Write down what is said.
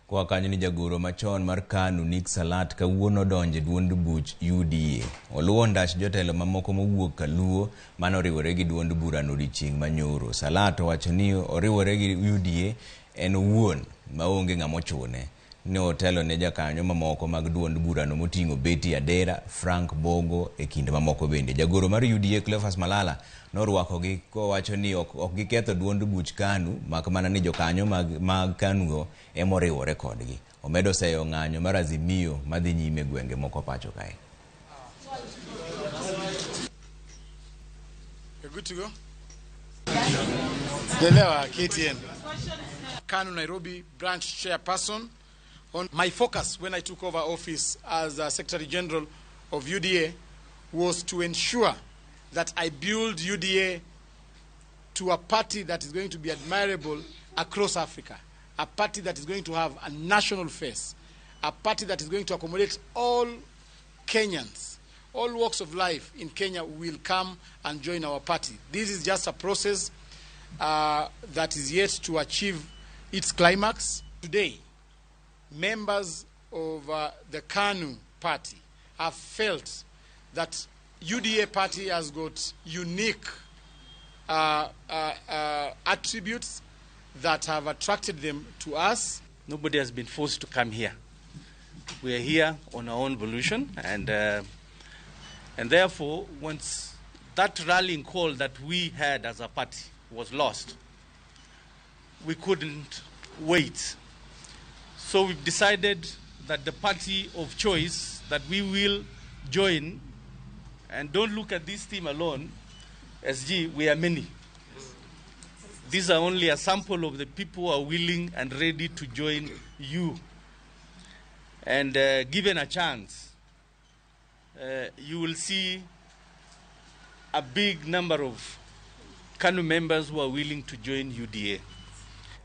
Koa kanyo ni jagoro machon mar KANU Nick Salat kawuono odonjo e duond buch UDA. Oluwo ndach jotelo mamoko mowuok Kaluo mane oriwore gi duond burano odiochieng' manyoro. Salat owacho ni oriwore gi UDA en owuon maonge ng'ama ochune. Ne otelo ne jakanyo mamoko mag duond burano moting'o Betty Adera, Frank Bogo e kind mamoko bende. Jagoro mar UDA Cleophas Malala norwakogi kowacho ni ok giketho duond buch KANU mak mana ni jokanyo mag KANU go emoriwore kodgi. Omedo seyo ng'anyo mar Azimio madhi nyime gwenge moko pacho kae. You're good to go? Delewa, KTN. KANU Nairobi branch chairperson. On my focus when I took over office as Secretary General of UDA was to ensure that I build UDA to a party that is going to be admirable across Africa, a party that is going to have a national face, a party that is going to accommodate all Kenyans, all walks of life in Kenya will come and join our party. This is just a process that is yet to achieve its climax. Today, members of the KANU party have felt that UDA party has got unique attributes that have attracted them to us. Nobody has been forced to come here. We are here on our own volition, and therefore, once that rallying call that we had as a party was lost, we couldn't wait. So we've decided that the party of choice that we will join, and don't look at this team alone, SG, we are many. These are only a sample of the people who are willing and ready to join you. And given a chance, you will see a big number of KANU members who are willing to join UDA.